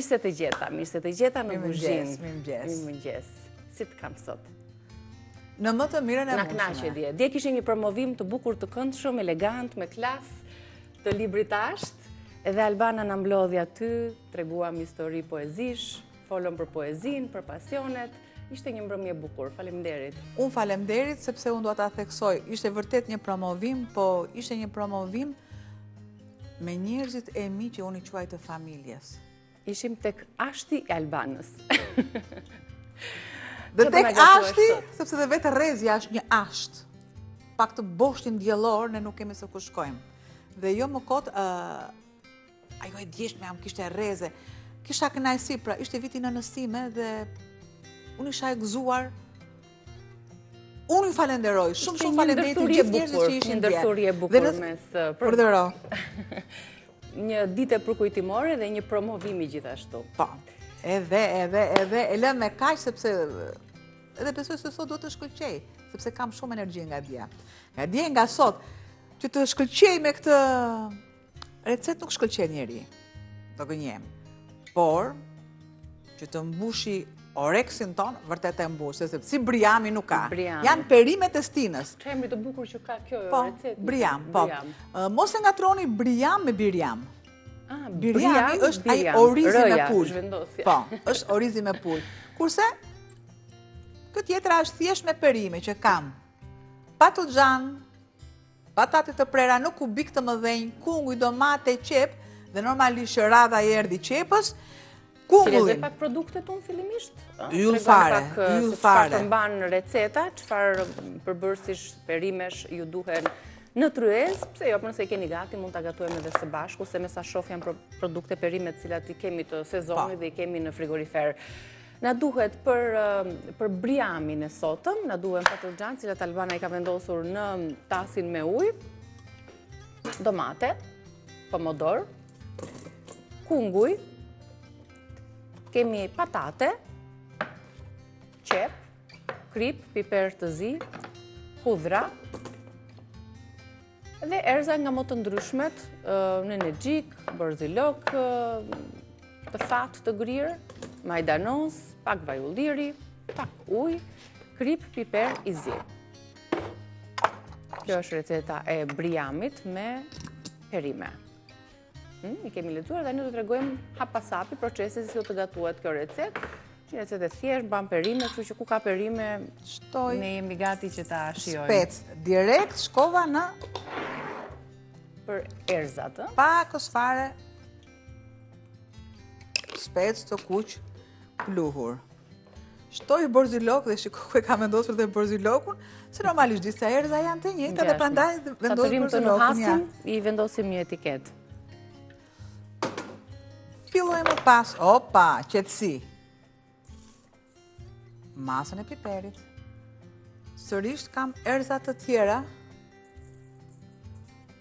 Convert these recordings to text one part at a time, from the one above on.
se të gjeta, mirë se të gjeta në kuzhinë. Mirëmëngjes, mirëmëngjes. Si të kam sot? Në më të mirën e mundshme. Na kënaqe dje. Dje kishim një promovim të bukur të këndshëm, elegant, me klas të librit Asht. Edhe Albana na mblodhi aty, treguam histori poezish, folëm për poezinë, për pasionet. Ishte një mbrëmje e bukur. Faleminderit. Unë faleminderit sepse unë dua ta theksoj, ishte vërtet një promovim, po ishte një promovim me njerëzit e mi që unë i quaj të familjes. Ishim tek ashti i Albanës. Dhe tek ashti, sepse dhe vetë rrezja është një asht. Pa këtë boshtin diellor, ne nuk kemi se ku shkojmë. Dhe jo më kot, ajo e djeshmja më kishte rreze. Kisha kënaqësi, pra ishte viti i nënës sime dhe unë isha e gëzuar Unë ju falenderoj, shumë shumë falenderoj të gjithë njerëzit që ishin dje. Një ndërthurje e bukur mes... Përdoro. Një ditë përkujtimore dhe një promovimi gjithashtu. Po, edhe, edhe, edhe, e lëmë me kaq, sepse edhe besoj se sot do të shkëlqej, sepse kam shumë energji nga dje. Nga dje, nga sot, që të shkëlqej me këtë Recetë nuk shkëlqen njeri, do gënjem. Por, që të mbushi oreksin tonë, vërtet e mbush, se si briami nuk ka. Janë perimet e stinës. Ç'emër të bukur që ka kjo po, recetë. Briam, po. Mos e ngatërroni briam me birjam. Ah, Birjami është ai orizi me pulë. Po, është orizi me pulë. Kurse, kjo tjetra është thjesht me perime që kam. Patëllxhan, Patate të prera në kubikë të mëdhenj, kunguj, domate, qepë, dhe normalisht që radha i erdhi qepës, kungullin. T'i lexoj pak produktet unë fillimisht? Yll fare, yll fare. Çfarë përmban receta, çfarë përbërësish perimesh ju duhen në tryezë, pse jo, nëse i keni gati, mund ta gatuajmë edhe së bashku, se me sa shoh janë produkte perime të cilat i kemi të sezonit po. dhe i kemi në frigorifer. Na duhet për, për briamin e sotëm, na duhen patëllxhanë, të cilat Albana i ka vendosur në tasin me ujë, domate, pomodor, kunguj, kemi patate, qepë, kripë, piper të zi, hudhra, Dhe erëza nga më të ndryshmet, nenexhik, borzilok, të thatë të grirë, majdanoz, pak vaj ulliri, pak ujë, kripë, piper i zi. Kjo është receta e briamit me perime. Hmm, i kemi lexuar dhe ne do të tregojmë hap pas hapi procesin se si do të gatuhet kjo recetë. Një recetë e thjeshtë, mban perime, kështu që ku ka perime, shtoj. Ne jemi gati që ta shijojmë. Spec, direkt shkova në për erëzat, ë? Pakëz fare spec të kuq pluhur. Shtoj borzilok dhe shiko ku e kam vendosur dhe borzilokun, se normalisht disa erëza janë të njëjta dhe prandaj vendos borzilokun. Ja. I vendosim një etiketë. Filloj më pas, opa, qetësi. Masën e piperit. Sërisht kam erëza të tjera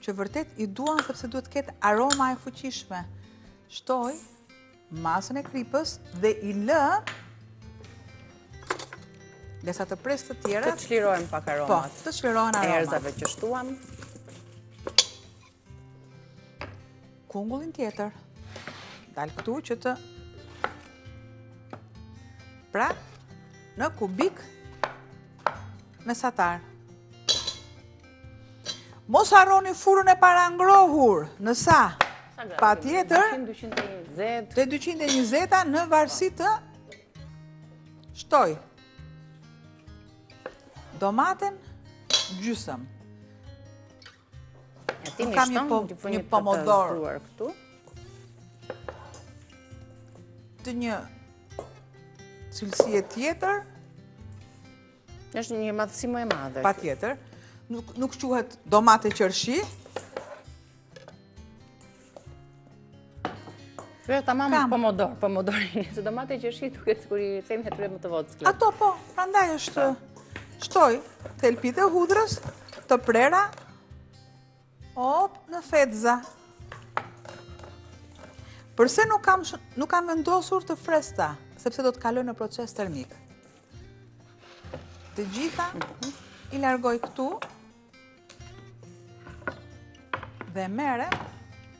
që vërtet i duan sepse duhet të ketë aroma e fuqishme. Shtoj masën e kripës dhe i lë Derisa të pres të tjera Të çlirohen pak aromat Po, të çlirohen aromat Erëzave që shtuam Kungullin tjetër Dal këtu që të Pra, në kubik Mesatar Mos harroni furrën e parangrohur, në sa? Patjetër, te 220-a në varësi të shtoj. Domaten, gjysëm. Kam një, po, një pomodor. Të një cilësie tjetër, Është një madhësi më e madhe. Patjetër. Nuk, nuk quhet domate qershi. Kjo tamam pomodor, pomodorin, se domate qershi duket sikur i themi atyre më të vockla. Ato po, prandaj është shtoj thelpit e hudrës të prera op në fetza. Përse nuk kam, nuk kam vendosur të freskëta, sepse do të kaloj në proces termik. Të gjitha i largoj këtu dhe mere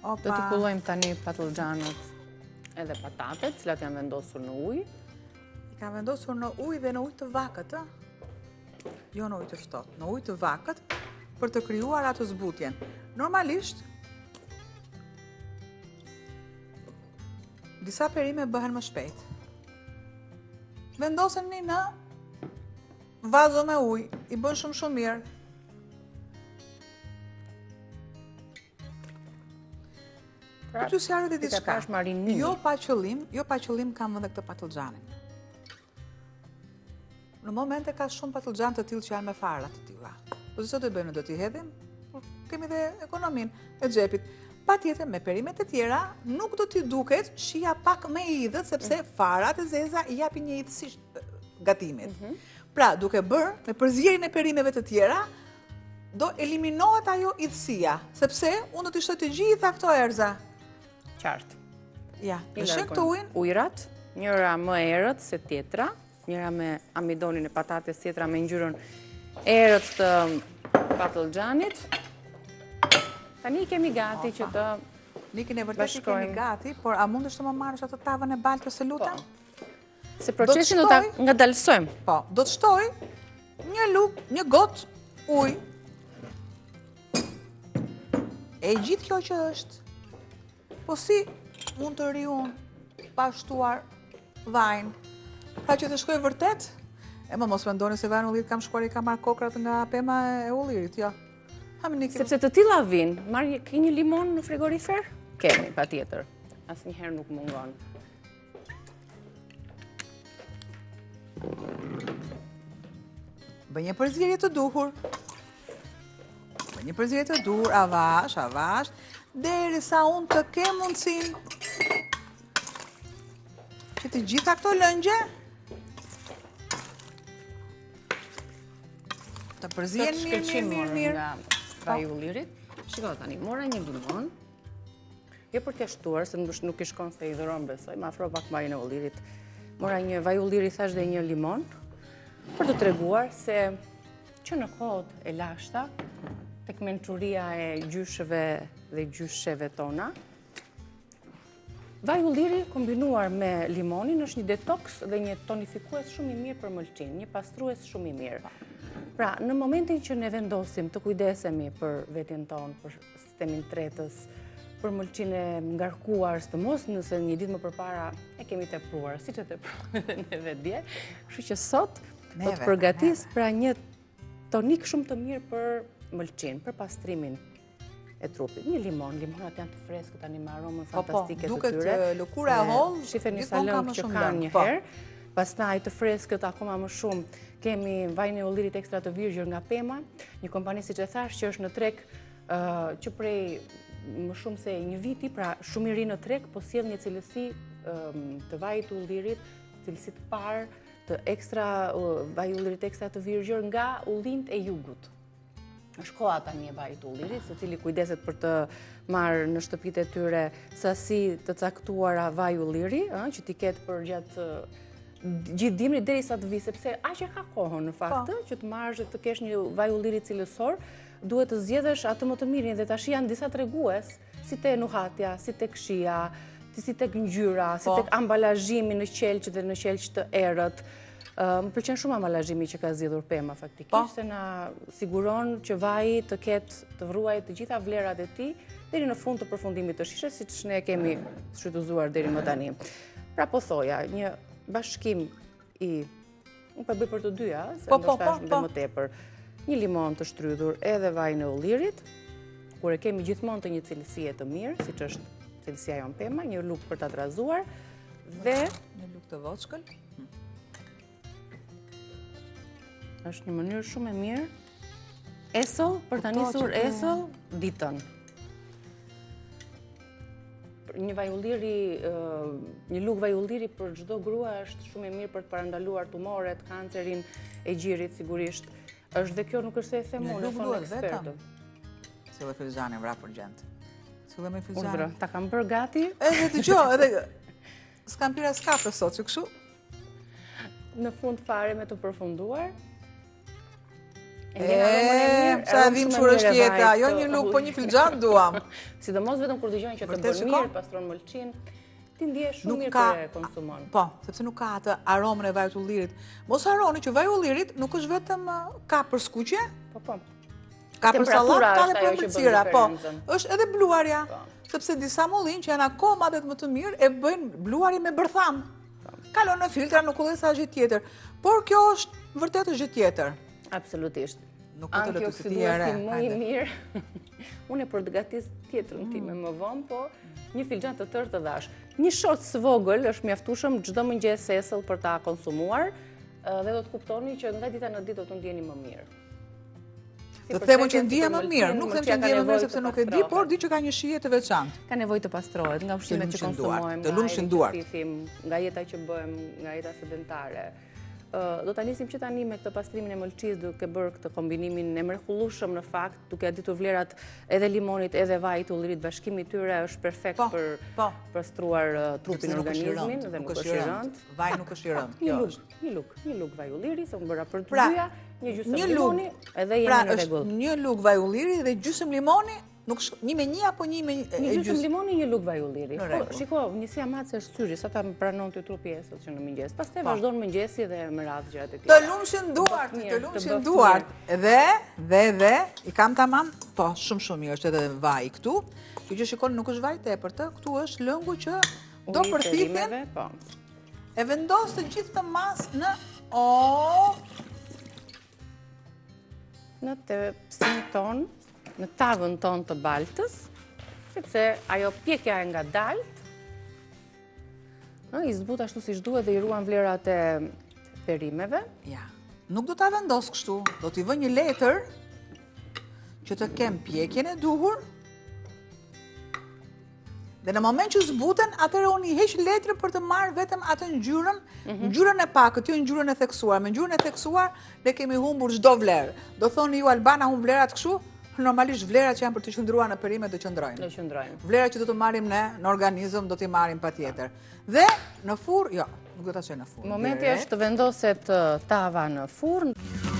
Opa. Do t'i kullojmë tani patëllxhanët. Edhe patatet, cilat janë vendosur në ujë. I kam vendosur në ujë dhe në ujë të vakët, ë? Jo në ujë të ftohtë, në ujë të vakët për të krijuar atë zbutjen. Normalisht, disa perime bëhen më shpejt. Vendoseni në vazo me ujë, i bën shumë shumë mirë. Pra, Ty sqaroj dhe diçka. Jo pa qëllim, jo pa qëllim kam edhe këtë patëllxhanin. Në momente ka shumë patëllxhan të tillë që janë me fara të tilla. Po si do të bëjmë, do t'i hedhim? Por kemi dhe ekonominë e xhepit. Patjetër me perimet e tjera nuk do t'i duket shija pak më e idhët sepse mm. farat e zeza i japin një idhësi gatimit. Mhm. Pra, duke bërë me përzierjen e perimeve të tjera, do eliminohet ajo idhësia, sepse unë do t'i shtoj të gjitha këto erëza. Qartë. Ja, në shë këtë ujin. Ujrat, njëra më e errët se tjetra, njëra me amidonin e patates, tjetra me ngjyrën e errët të patëllxhanit. Tani i kemi gati që të Nikin e vërtet i kemi gati, por a mundesh të më marrësh atë tavën e baltës të lutem? Po. Se procesin do ta ngadalësojmë. Po, do të shtoj një lugë, një gotë ujë. E gjithë kjo që është, po si mund të rri unë pa shtuar vajin? Pra që të shkoj vërtet, e më mos mendoni se vajin e ullirit kam shkuar i kam marrë kokrrat nga pema e ullirit, jo. Sepse të tilla vijnë, marr ke një limon në frigorifer? Kemi, patjetër. Asnjëherë nuk mungon. Bëj një përzierje të duhur. Bëj një përzierje të duhur, avash, avash, derisa unë të kem mundësinë që të gjitha këto lëngje të përzihen mirë, mirë, mirë, mirë. Nga vaji i ullirit. Shiko tani, mora një limon. Jo për t'ia shtuar, se nuk i shkon se i dhuron besoj, ma afro pak vajin e ullirit. Mora një vaj ulliri thashë dhe një limon, për të treguar se që në kohët e lashta, tek mençuria e gjyshëve dhe gjysheve tona, vaj ulliri kombinuar me limonin është një detoks dhe një tonifikues shumë i mirë për mëlçinë, një pastrues shumë i mirë. Pra, në momentin që ne vendosim të kujdesemi për veten tonë, për sistemin tretës, për mëlçinë e ngarkuar, sidomos nëse një ditë më përpara e kemi tepruar, siç e tepruam edhe neve dje. Kështu që sot do të përgatis pra një tonik shumë të mirë për mëlçinë, për pastrimin e trupit. Një limon, limonat janë të freskët tani me aromën po, po, fantastike të tyre. Duket lëkura e hollë, shifeni sa lëng që kanë një po. herë. Pastaj të freskët akoma më shumë, kemi vajin e ullirit ekstra të virgjër nga pema, një kompani siç e thashë që është në treg që prej më shumë se një viti, pra shumë i ri në treg, po sjell një cilësi të vajit të ullirit, cilësi të parë, të ekstra, vaj ullirit ekstra të virgjër nga ullinjtë e jugut. Është koha tani e vajit të ullirit, secili kujdeset për të marrë në shtëpitë e tyre sasi të caktuara vaj ulliri, që t'i ketë përgjatë gjithë dimrit derisa të vijë, sepse aq e ka kohën në fakt, po. që të marrësh dhe të kesh një vaj ulliri cilësor, duhet të zgjedhësh atë më të mirin dhe tash janë disa tregues, si te nuhatja, si tek shija, si tek ngjyra, si po. tek ambalazhimi në qelq dhe në qelq të errët. Më pëlqen shumë ambalazhimi që ka zgjedhur Pema faktikisht, po. se na siguron që vaji të ketë të ruajë të gjitha vlerat e tij deri në fund të përfundimit të shishes, siç ne kemi shfrytëzuar deri më tani. Pra po thoja, një bashkim i Unë po e bëj për të dyja, se po, po, ndoshta po, është dhe më tepër. Një limon të shtrydhur edhe vajin e ullirit, kur e kemi gjithmonë të një cilësie të mirë, siç është cilësia jonë Pema, një lugë për ta trazuar dhe një lugë të vockël. Është një mënyrë shumë e mirë esëll për ta nisur esëll ditën. Një vaj ulliri, një lugë vaj ulliri për çdo grua është shumë e mirë për të parandaluar tumoret, kancerin e gjirit sigurisht. Është dhe kjo nuk është se e them unë, e thonë ekspertët. Sille filxhanin vrap urgjent. Sille me filxhanin. Urdhëro, ta kam bërë gati. Edhe dëgjo, edhe s'kam pirë as kafe sot, që kështu? Në fund fare me të përfunduar. E, sa e dhimbshur është jeta, jo një lugë, po një filxhan duam. Sidomos vetëm kur dëgjojnë që të bën mirë, pastron mëlçinë. Ti ndihesh shumë mirë kur e konsumon. Po, sepse nuk ka atë aromën e vajit të ullirit. Mos harroni që vaji i ullirit nuk është vetëm ka për skuqje. Po, po. Ka për sallatë, ka dhe për ëmbëlsira, po. Është edhe bluarja, po. sepse disa mullinj që janë akoma dhe më të mirë, e bëjnë bluarje me bërthamë. Po. Kalon në filtra, nuk e di sa gjë tjetër. Por kjo është vërtet është gjë tjetër. Absolutisht. Nuk po të lë të si tjere. Antioksiduesi më i mirë. Unë e përgatis tjetrën time mm. më vonë, po një filxhan të tërë të dhashë. Një shot së vogël është mjaftueshëm çdo mëngjes esëll për ta konsumuar dhe do të kuptoni që nga dita në ditë do të ndiheni më mirë. Të them që ndihem më mirë, nuk them që ndihem më mirë sepse nuk e di, por di që ka një shije të veçantë. Ka nevojë të pastrohet nga ushqimet që konsumojmë, të lumshin duart, nga jeta që bëjmë, nga jeta sedentare. Do ta nisim që tani me këtë pastrimin e mëlçisë duke bërë këtë kombinimin e mrekullueshëm në fakt, duke ia ditur vlerat edhe limonit edhe vajit të ullirit, bashkimi i tyre është perfekt po, për po. pastruar trupin organizmin dhe nuk është i rëndë. Vaj nuk është i rëndë. Një lugë, një lugë, një lugë vaj ulliri, se unë bëra për të pra, dyja, një gjysmë limoni edhe jemi pra, në rregull. Një lugë vaj ulliri dhe gjysmë limoni Nuk shk... Një me një apo një me një? Një gjysmë limoni, një lugë vaj ulliri. Po, shiko, njësia matëse është syri, sa ta pranon ty trupi esëll që në mëngjes. Pastaj po. vazhdon mëngjesi dhe me radhë gjërat e tjera. Të lumshin duart, të lumshin duart. Dhe, dhe, dhe, i kam tamam, po, shumë shumë mirë është edhe vaji këtu. Ju që shikoni nuk është vaj tepër të, këtu është lëngu që do përthithin. Po. E vendos të gjithë këtë masë në o në tepsinë tonë, në tavën tonë të baltës, sepse ajo pjekja e ngadaltë, i zbut ashtu siç duhet dhe i ruan vlerat e perimeve. Ja, nuk do ta vendos kështu, do t'i vë një letër që të kem pjekjen e duhur, Dhe në moment që zbuten, atëherë unë i heq letrën për të marrë vetëm atë ngjyrën, mhm. ngjyrën e pakët, jo ngjyrën e theksuar. Me ngjyrën e theksuar, ne kemi humbur çdo vlerë. Do thoni ju Albana humb vlerat kështu? Normalisht vlerat që janë për të qëndruar në perime do qëndrojnë. Do qëndrojnë. Vlerat që do të marrim ne në organizëm do t'i marrim patjetër. Dhe në furrë, jo, nuk do ta çoj në furrë. Momenti është të vendoset tava në furrë.